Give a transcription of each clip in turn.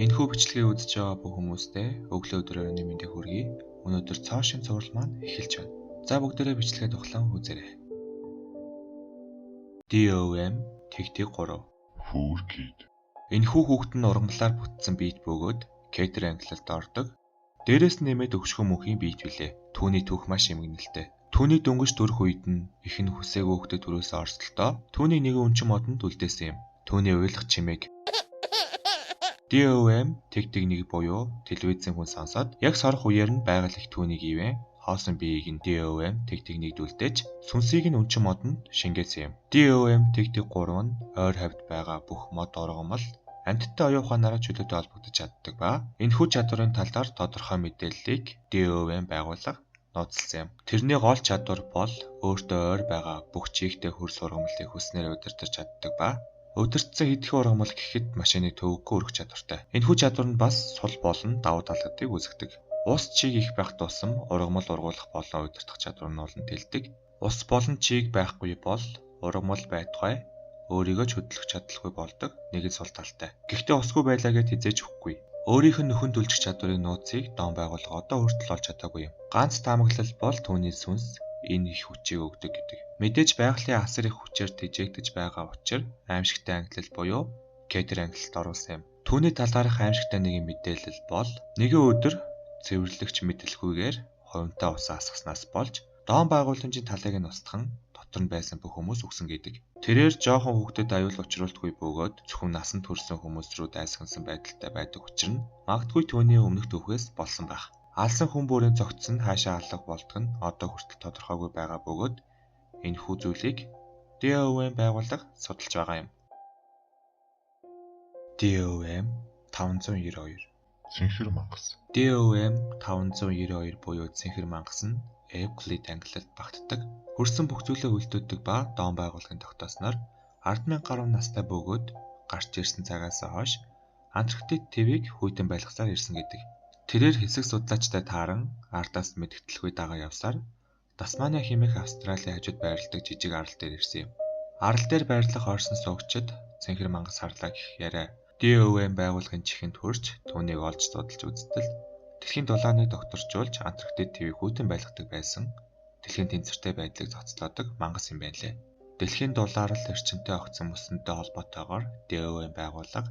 Энэхүү бичлэгийг үзэж байгаа бүх хүмүүстээ өглөө өдөр оройн мэндийг хүргэе. Өнөөдөр цоо шинэ цуврал маань эхэлж байна. За бүгдээрээ бичлэгээ тухлан үзээрэй. DOM тэгтэг 3. Four Kid. Энэхүү хүүхэд нь ургамлаар бүтсэн биет бөгөөд Кетер ангилалд ордог. Дээрээс нь нэмээд өгшгөн мөнхийн биет билээ. Түүний түүх маш эмгэнэлтэй. Түүний дөнгөж төрөх үед нь их нь хүсээгүй хүүхдэд төрөөсөн орсолтоо түүний нэгэн өнчин модонд үлдээсэн юм. Түүний уйлах чимээг DOM тэгтэг нэг буюу телевизийн хүн сонсоод яг сорох үеэр нь байгаль их түүнийг ивэн хоосон биеийг нь DOM тэгтэг нэгд үлдээж сүнсийг нь өнчин модонд шингээсэн юм. DOM тэгтэг 3 нь ойр хавьд байгаа бүх мод ургамал амьтдын оюун ухаанаараа чөлөөтэй холбогдож чаддаг ба энэхүү чадварын талаар тодорхой мэдээллийг DOM байгууллага нууцласан юм. Тэрний гол чадвар бол өөртөө ойр байгаа бүх чигтэй хөрс ургамлыг хүснээр удирдах чаддаг ба удирдсан хэдхэн ургамал гэхэд машины төвөггүй өргөх чадвартай. Энэхүү чадвар нь бас сул болон давуу талуудыг үүсгэдэг. Ус чиг их байх тусам ургамал ургуулах болон удирдах чадвар нь улам тэлдэг. Ус болон чиг байхгүй бол ургамал байтугай өөрийгөө ч хөдлөх чадалгүй болдог нэгэн сул талтай. Гэхдээ усгүй байлаа гэд хизээж өгөхгүй. Өөрийнх нь нөхөн түлжих чадварын нууцыг дон байгууллага одоо хүртэл олж чадаагүй юм. Ганц таамаглал бол түүний сүнс энэ их хүчийг өгдөг гэдэг. Мэдээж байгалийн асар их хүчээр тэжээгдэж байгаа учир аимшигтай ангилал буюу Кетер ангилалд оруулсан юм. Түүний талаарх аимшигтай нэгэн мэдээлэл бол нэгэн өдөр цэвэрлэгч мэдэлгүйгээр хувинтаа усаа асгаснаас болж дон байгууламжийн талыг нь устган дотор нь байсан бүх хүмүүс үхсэн гэдэг. Тэрээр жоохон хүүхдэд аюул учруулдаггүй бөгөөд зөвхөн насанд хүрсэн хүмүүс рүү дайсагнасан байдалтай байдаг учир нь магадгүй түүний өмнөх түүхээс болсон байх. Алсан хүн бүрийн зохицсон нь хаашаа алга болдог нь одоо хүртэл тодорхойгүй байгаа бөгөөд энэхүү зүйлийг DOM байгууллага судалж байгаа юм. DOM 592. Цэнхэр мангас. DOM 592 буюу цэнхэр мангас нь Эвклид ангилалд багтдаг. Хөрсөн бүх зүйлээ хөлдөөдөг ба дон байгууллагын тогтоосноор 10,000 гаруй настай бөгөөд гарч ирсэн цагаас хойш Антарктид твийг хүйтэн байлгасаар ирсэн гэдэг. Тэрээр хэсэг судлаачтай тааран ардаас мэдгэлгүй дагаа явсаар Тасмания хэмээх Австралийн хажууд байрладаг жижиг арал дээр ирсэн юм. Арал дээр байрлах орсон суугчид цэнхэр мангас харлаа гэх яриа DOM байгууллагын чихэнд хүрч түүнийг олж судалж үзтэл дэлхийн дулааныг докторжуулж Антарктид твийг хүйтэн байлгадаг байсан дэлхийн тэнцвэртэй байдлыг зохицлоодог мангас юм байна лээ. Дэлхийн дулаар л эрчимтэй огцон мөсөнтэй холбоотойгоор DOM байгууллага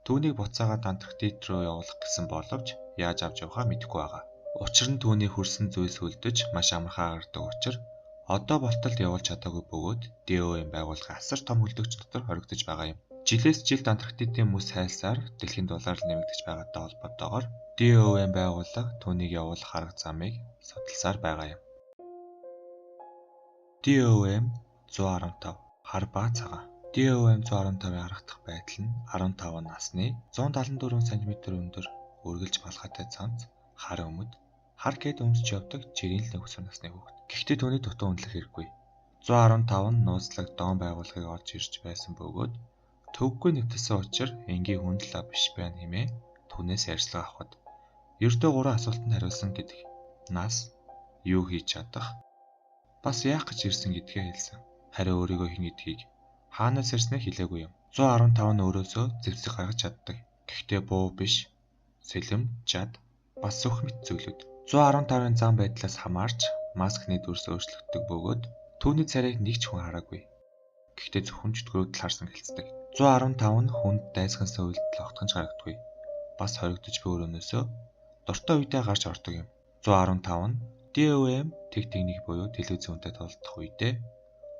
түүнийг буцаагаад Антарктид руу явуулах гэсэн боловч яаж авч явахаа мэдэхгүй байгаа. Учир нь түүний хөрсөн зүйлс хөлдөж маш амархан агардаг учир одоо болтол явуулж чадаагүй бөгөөд DOM байгууллагын асар том хөлдөгч дотор хоригдож байгаа юм. Жилээс жилд Антарктидын мөс хайлсаар дэлхийн дулаар нэмэгдэж байгаатай холбоотойгоор DOM байгууллага түүнийг явуулах арга замыг судалсаар байгаа юм. DOM 115 хар ба цагаан. DOM 115-ын харагдах байдал нь 15 насны 174 см өндөр үргэлж малгайтай цамц хар өмд хар гээд өмсч явдаг жирийн л нөхцөл насны хүүхэд. Гэхдээ түүний дутуу үнэлэх хэрэггүй. 115 нь нууцлаг дон байгууллагыг олж ирж байсан бөгөөд төвөггүй нэвтэлсэн учир энгийн хүн л биш байна хэмээн түүнээс ярьцлага авахад ердөө 3 асуултанд хариулсан гэдэг. Нас, юу хийж чадах, бас яах гэж ирсэн гэдгээ хэлсэн. Харин өөрийгөө хэн гэдгийг хаанаас ирснээ хэлээгүй юм. 115 нь өөрөөсөө зэвсэг гаргаж чаддаг. Гэхдээ буу биш, сэлэм, жад, бас сүх мэт зүйлүүд. 115-ын зан байдлаас хамаарч маскны дүрс өөрчлөгддөг бөгөөд түүний царайг нэг ч хүн хараагүй. Гэхдээ зөвхөн чөтгөрөөд л харсан гэлцдэг. 115 нь хүнд дайсагнасан үйлдэл огтхон ч харагддаггүй. Бас хоригдож буй өрөөнөөсөө дуртай үедээ гарч ордог юм. 115 нь DOM тэг тэг нэг буюу телевизийн хүнтэй тулдах үедээ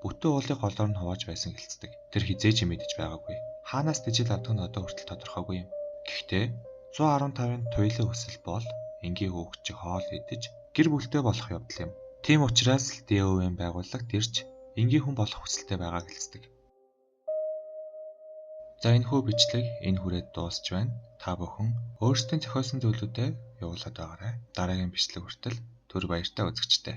бүтэн уулыг голоор нь хувааж байсан гэлцдэг. Тэр хизээж мэдэж байгаагүй. Хаанаас тэжил авдаг нь одоо хүртэл тодорхойгүй юм. Гэхдээ 115-ын туйлын хүсэл бол энгийн хүүхд чи хоол идэж гэр бүлтэй болох явдал юм. Тийм учраас л DOM байгууллагт ирж энгийн хүн болох хүсэлтэй байгаа гэлцдэг. За энэхүү бичлэг энэ хүрээд дуусч байна. Та бүхэн өөрсдийн зохиосон зүйлүүдээ явуулаад байгаарай. Дараагийн бичлэг хүртэл түр баяртай үзэгчтэй.